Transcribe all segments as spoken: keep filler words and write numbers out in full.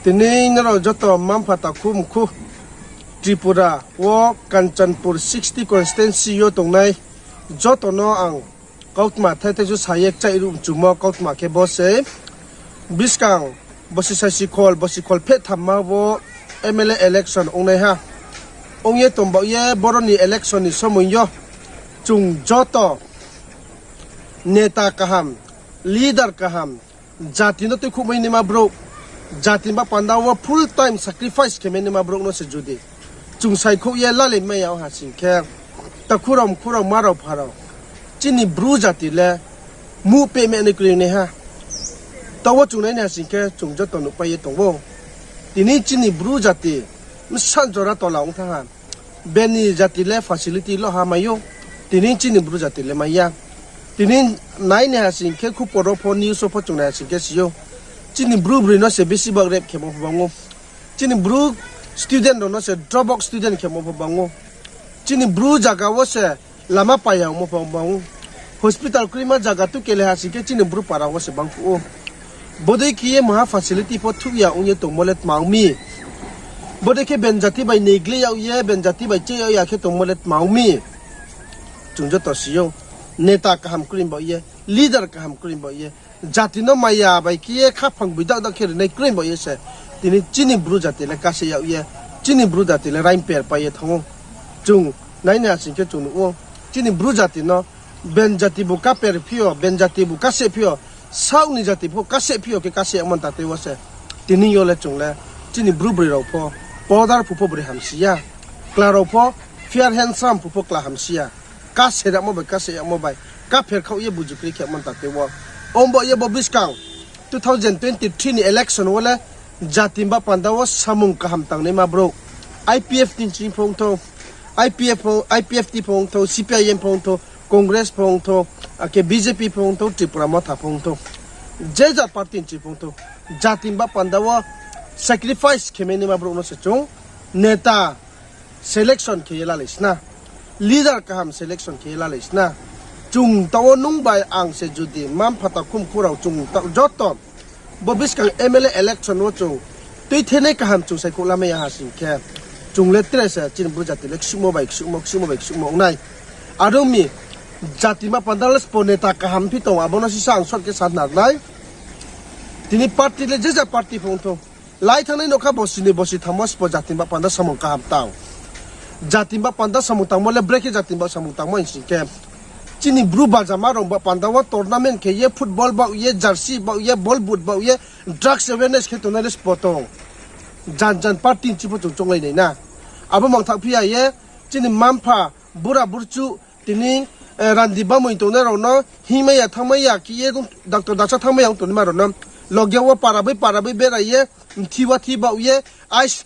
Tini nrao joto mma-mpha takhu mkhu Tripura wo Kanchanpur sixty constituency yo tongnai joto no ang kautma thaithai su sa ye kchaih ruh mchumo kautma khe bo se. Buskang bosi saisi khol, bosi khol pheh thamma wo M L A election ongnaiha. Ong ye tong baoh ye boro ni election ni somoing yo chung joto neta kaham, leader kaham, jati no tuikhouhmai naima brouh, jati ni ba panda wo full time sacrifice khe mai naima brouh no se judi chung saikhouh ye lalai mai ya ong ha sing khe, takhu rao, mkhu rao, mma rao, mpha rao, chini Bru jati le muh peh me nai kroi naiha. Taoh wo chung nai nai ha sing khe chung joto nuhpai ye tong ou. Tini chini Bru jati bsa jora tola ong thanng ha. Bini jati le facility lo ha mai ou. Tini chini Bru jati le mai ya. Tini nai nai ha sing khe khupor wo pho, news wo pho chung nai ha sing khe si ou. Chini Bru broi no se besi bak rape khemo pho bang ou. Chini Bru student rao no se drop out student khemo pho bang ou. Chini Bru zaga wo se lama paya ongmo pho bang ou. Hospital kroima zaga tu kele ha sing khe chini Bru para wo se bang phuh ou. Bodei khe ye maha facility pho thuh ya ong ye tongmo le tma ong mi? Bodei khe ben jati bai neglect yag ye, ben jati bai cheh yag ya khe tongmo le tma ong mi? Chung joto si ou, neta kaham kroi baoh ye, leader kaham kroi baoh ye, jati no maya bai khe ye khaphang boi dak dak khe rinai kroi baoh ye se tini chini Bru jati le kase yag ye, chini Bru jati le raingper pai ye thanng ou. Chung nai nai ha sing khe chung nuh ou, chini Bru jati no ben jati bu kaper phi yo, ben jati bu kase phi yo, saoh ni jati pho kase phi yo khe kase yagmo ni tatei wo se. Tini yo le chung le chini Bru broi rao pho powder phu pho broi hamsi ya, kla rao pho fair handsome phu pho kla hamsi ya. Kase ramo bai, kase yagmo bai, kapher khaoh ye buju kroi khemo ni tatei wo. Ong baoh ye bo buskang two thousand twenty three ni election wo le jati ni ba panda wo samung kaham tangnaima brouh, I P F T ni ching pho ong thou, I P F, I P F T pho ong thou, C P I M pho ong thou, Congress pho ong thou, akhe B J P pho ong thou, Tripura Motha pho ong thou, je ja party ni ching pho ong thou, jati ni ba panda wo sacrifice khe mai naima brouh no se chung neta selection khe ye lalai sna, leader kaham selection khe ye lalai sna. Chung taoh wo nung bai ang se judi mma-mpha takhu mkhu rao chung taoh joto bo buskang M L A election wo chung tuithenai kaham chung saikhouh lamai ya ha sing khe, chung le tre se chini Bru jati le ksuhmo bai ksuhmo, ksuhmo bai ksuhmo ong nai. Are ong mi, jati ni ba panda le sbo neta kaham phi tong, abo no sisa ang short khe sa nai. Tini party le je ja party pho ong thou, lai thanngnai no kha bosi ni bosi thammo sbo jati ni ba panda samung kaham tang. Jati ni ba panda samung tangmo le brekhe jati ni ba samung tangmo hing sing khe, chini Bru bajama rao ba panda wo tournament khe ye, football baoh ye, jersey baoh ye, ball boot baoh ye, drugs awareness khe tongnai le sbo tong. Jan jan party ni ching pho chung chounglai nai na. Abo mangthaoh phi ya ye, chini mma-mpha, bura burchu, tini, randi bamoi tongnai rao no hingmai ya, thanngmai ya khe ye, doctor daksa thanngmai ya ong tongnaima rao no loge wo para bai para bai berai ye, mthi wa thi baoh ye, ice,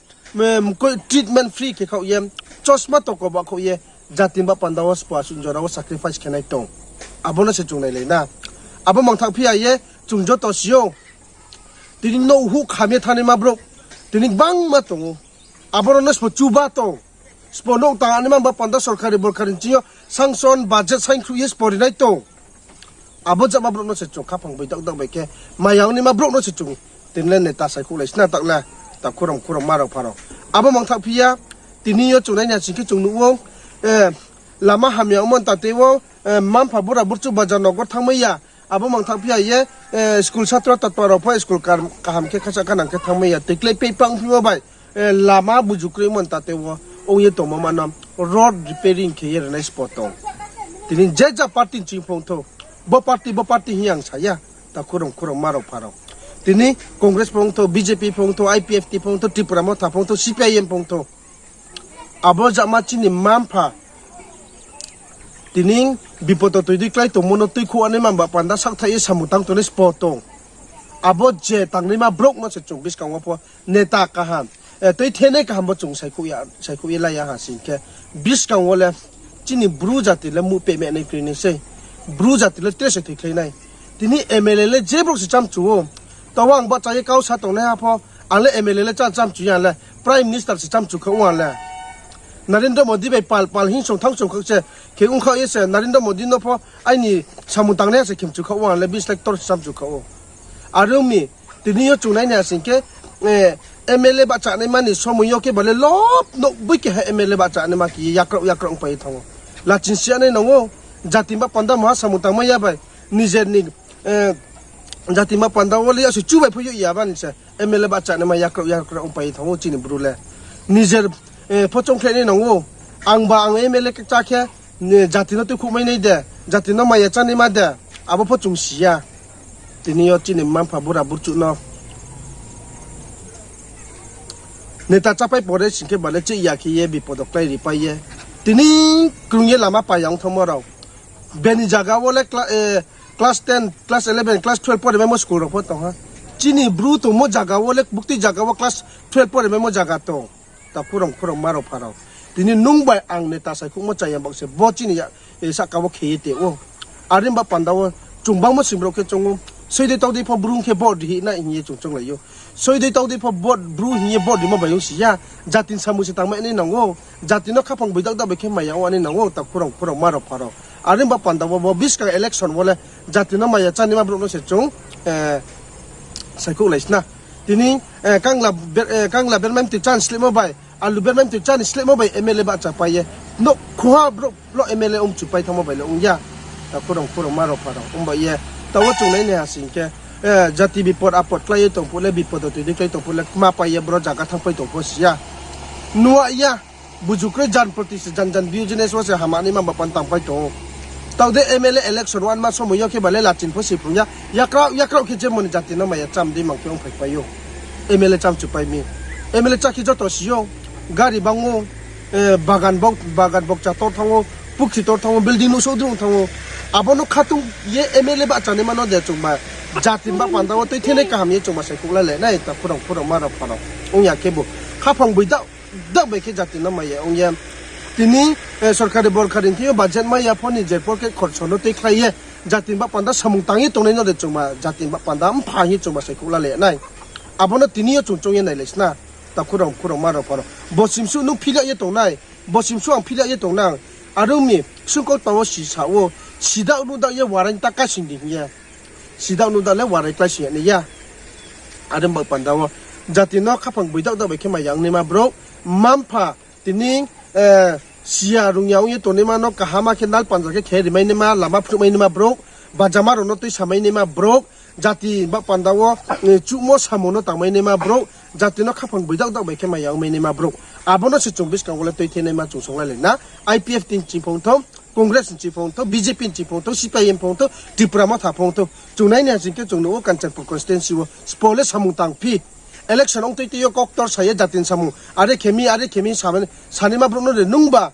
treatment free khe khaoh ye, chosma toko ba khaoh ye, jati ni ba panda wo sbo asuh jora wo sacrifice khe nai tong. Abo no se chung nailai na. Abo mangthaoh phi ya ye, chung joto si ou. Tini nouh huh kham ye thanngnaima brouh tini gbangma tong ou. Abo rao no sbo chuba tong. Sbo nouh tang naima ba panda sorkari borkari ni ching yo sanction, budget saingkhruh ye sbo rinai tong. Abo jama brouh no se chung khaphang boi dak dak bai khe maya ongnaima brouh no se chung tini le neta saikhouhlai sna tak le, takhu rao, mkhu rao, mma rao, mpha rao. Abo mangthaoh phi ya, tini yo chung nai nai ha sing khe chung nuh ou, lama hamya ongmo ni tatei wo, mma-mpha bura burchu bajar nogor thanngmai ya, abo mangthaoh phi ya ye, school satro tatpa rao pho school kaham khe khasa khanang khe thanngmai ya, toiklai pei pang phimo bai, lama buju kroimo ni tatei wo ong ye tongmo ma no road repairing khe ye rinai sbo tong. Tini je ja party ni ching pho ong thou, bo party, bo party hing ye ang sa ya, takhu rao, mkhu rao, mma rao, mpha rao. Tini Congress pho ong thou, B J P pho ong thou, I P F T pho ong thou, Tripura Motha pho ong thou, C P I M pho ong thou, abo jama chini mma-mpha tini bipodo toi dei klái tongmo no tuikhouh naima ba panda saohthaih ye samung tang tongnai sbo tong. Abo je tangnaima brouh no se chung buskang wo pho neta kaham, tuithenai kaham bo chung saikhouh ye lai ya ha sing khe, buskang wo le chini Bru jati le muh peh me nai kroi nai sei. Bru jati le tre se thoikhlai nai. Tini M L A le je brouh se chamchu ou. Taoh ang bahcha ye kau sa tongnaiha pho, ang le M L A le cha chamchu ya le, Prime Minister se chamchu kha ou ang le. Narendra Modi bai pal pal hingsong thangsong kha se khe ong kha ye se, Narendra Modi no pho aini samung tangnaiha se khemchu kha ou ang le, bis lakh tor se chamchu kha ou. Are ong mi, tini yo chung nai nai ha sing khe, M L A bahchanaima ni somoi yo khe ba le lob nouh boi keha M L A bahchanaima khe ye yakraoh yakraoh ongpai ye thanng ou. Lachin si ya nai nang ou, jati ni baoh panda maha samung tangmai ya bai, nijer ni, jati ni baoh panda wo le ya se chubai pho yo ya ba ni se M L A bahchanaima yakraoh yakraoh ongpai ye thanng ou chini Bru le. Nijer pho choungkhlai nai nang ou, angba ang M L A kchá khe, jati no tuikhouhmai nai de, jati no maya chánaima de, abo pho chung si ya. Tini yo chini mma-mpha bura burchuh no neta chápai pore sing khe ba le cheh ya khe ye bipod wo klái ripai ye. Tini krung ye lama paya ong thanngmo rao. Bini zaga wo le class ten, class eleven, class twelve pore maimo school rao pho tong ha. Chini Bru tongmo zaga wo le buktui zaga wo class twelve pore maimo zaga tong. Takhu rao, mkhu rao, mma rao, mpha rao. Tini nung bai ang neta saikhouhmo chaya baoh se bo chini sahka wo khe ye tong ou. Are ni baoh panda wo chung bangmo sing brouh khe choung ou. Soi dei tau dei pho Bru ong khe vote ri hih nai hing ye chung chounglai ou. Soi dei tau dei pho vote Bru hing ye vote rimo bai ong si ya. Jati ni samung se tangmai nai nang ou. Jati no khaphang boidaoh daoh bai khe maya ong nai nang ou, takhu rao, mkhu rao, mma rao, mpha rao. Are ni baoh panda wo bo buskang election wo le jati no maya chánaima brouh no se chung saikhouhlai sna. Tini kangla bermai mtoi chá ni slehmo bai, alu bermai mtoi chá ni slehmo bai M L A bahchapai ye, nouh khuha brouh lo M L A ongchupai thanngmo bai le ong ya. Takhu rao, mkhu rao, mma rao, mpha rao, ong bai ye. Taoh wo chung nai nai ha sing khe, jati bipod apod klái ye tong phuh le, bipod wo toi dei klái tong phuh le, kma pai ye bro zaga thanngpai tong pho si ya. Nuh ya, buju kroi jan proti se jan jan business wo se hamya naima baoh panda tangpai tong ou. Taoh de M L A election wo anma somoi yo khe ba le lachin pho si phrung ya. Yakraoh yakraoh khe je moni jati no maya chám dei mang khe ongphaipai ou. M L A chám chupai mi. M L A chá khe joto si ou. Gari bang ou, bagan bokcha tor thanng ou, pukhi tor thanng ou, building nuhsouh drung thanng ou. Abo no khatung ye M L A bahchanaima no de chungba jati ni baoh panda wo tuithenai kaham ye chungba saikhouh lalai nai, takhu rao, mkhu rao, mma rao, mpha rao. Ong ya khebu khaphang boidaoh daoh bai khe jati no maya ong ye. Tini sorkari borkari ni thing yo budget mai ya pho ni je pocket khorcho no tuikhlai ye, jati ni baoh panda samung tang ye tongnai no de chungba jati ni baoh panda mpha hing ye chungba saikhouh lalai nai. Abo no tini yo chung choung ye nailai sna, takhu rao, mkhu rao, mma rao, mpha rao. Bo simsuh nung phila ye tongnai, bo simsuh ang phila ye tongnang. Are ong mi, sungkau tao wo si sa ou, sidaoh nuhdaoh ye warai ta kasing di hing ye. Sidaoh nuhdaoh le warai klái sing ya nai ya. Are ni baoh panda wo jati no khaphang boidaoh daoh bai khe maya ong naima brouh, mma-mpha tini siya rung ya ong ye tongnaima no kaham khe nal panja khe khe rimai naima, lama phnuhmai naima brouh, bajama rao no tuisamai naima brouh, jati baoh panda wo chuhmo samung no tangmai naima brouh, jati no khaphang boidaoh daoh bai khe maya ongmai naima brouh. Abo no se chung buskang wo le tuithenaima chung songlailai na. I P F T ni ching phongthou, Congress ni ching phongthou, B J P ni ching phongthou, C P I M phongthou, Tipra Motha phongthou. Chung nai nai ha sing khe chung nuh ou Kanchanpur constituency wo spo le samung tang phi. Election ong tui tui yo koktor sa ye jati ni samung are khe mi, are khe mi sa-, sanaima brouh no de nungba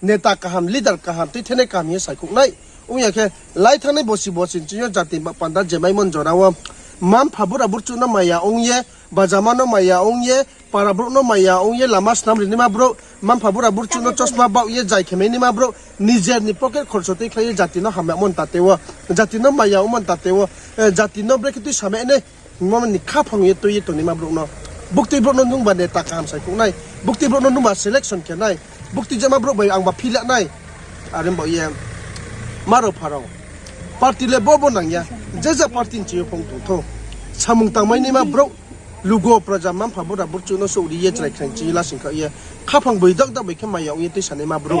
neta kaham, leader kaham, tuithenai kaham hing ye saikhouh nai. Ong ya khe, lai thanngnai bosi bosi ni ching yo jati ni baoh panda je maimo ni jora wo mma-mpha bura burchuh no maya ong ye, bajama no maya ong ye, para brouh no maya ong ye, lama snam rinaima brouh, mma-mpha bura burchuh no chosma baoh ye jai khe mai naima brouh, nijer ni pocket khorcho tuikhlai ye jati no hamyamo ni tate wo, jati no maya ongmo ni tate wo, jati no brekhe tuisamai nai hingmo ni khaphang ye tui ye tongnaima brouh no, buktui brouh no nungba neta kaham saikhouh nai, buktui brouh no nungba selection khe nai, buktui jama brouh bai angba phila nai. Are ni baoh ye, mma rao, mpha rao, party le bo bo nang ya, je ja party ni ching yo phongthou thou, samung tangmai naima brouh, lugo praja mma-mpha bura burchuh no souhri ye chrai khraing ching ye lasing khaoh ye, khaphang boidaoh daoh bai khe maya ong ye tuisanaima brouh.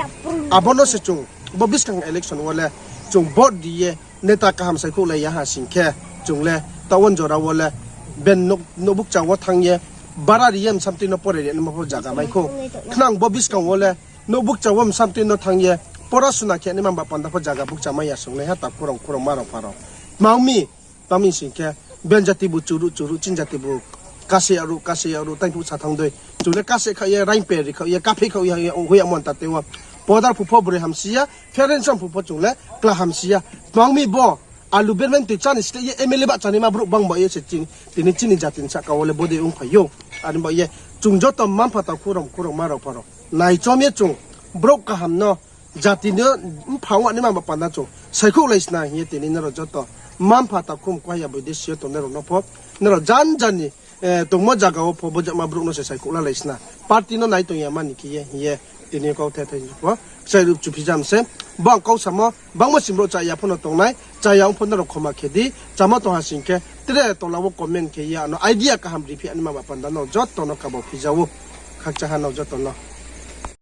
Abo no se chung bo buskang election wo le chung vote ri ye neta kaham saikhouhlai ya ha sing khe, chung le taoh wo jora wo le ben nouh-, nouhbukcha wo thanng ye, bara ri ye bsamtui no pore ri naima pho zaga mai khou. Khnang bo buskang wo le nouhbukcha wo bsamtui no thanng ye pora suna khe naima ba panda pho zaga bukcha mai ya sung nai ha, takhu rao, mkhu rao, mma rao, mpha rao. Tma ong mi, tma ong mi sing khe, ben jati bu churuh churuh, chini jati bu kase yaruh, kase yaruh, taingphuh sa thanng dei. Chung le kase khaoh ye, raing per ri khaoh ye, kaphe khaoh ye, ong hoih yamo ni tate wo. Podar phu pho broi hamsi ya, parents phu pho chung le kla hamsi ya. Tma ong mi bo, alu bermai mtoi chá ni sleh ye M L A bahchanaima brouh bang ba ye se chini, tini chini jati ni sahka wo le bodei ongphai ou. Are ni baoh ye, chung joto mma-mpha, takhu rao, mkhu rao, mma rao, mpha rao, naichom ye chung brouh kaham no, jati no mpha ong naima ba panda chung saikhouhlai sna hing ye tini nrao joto mma-mpha, takhu mkhu haya boidesi yo tongnai rao no pho, nrao jan jan ni tongmo zaga wo pho bojama brouh no se saikhouh lalai sna. Party no nai tong ya mani khe ye hing ye Tini kauthai thai pho kchai ruh chuphijam se. Bo ang kau samo, bangma sing brouh chaya pho no tongnai, chaya ong pho nrao khoma khe di, chamo tong ha sing khe, tre tola wo comment khe ye ano idea kaham riphi ani ma ba panda no joto no kabo phija ou. Khakchang ha no joto no.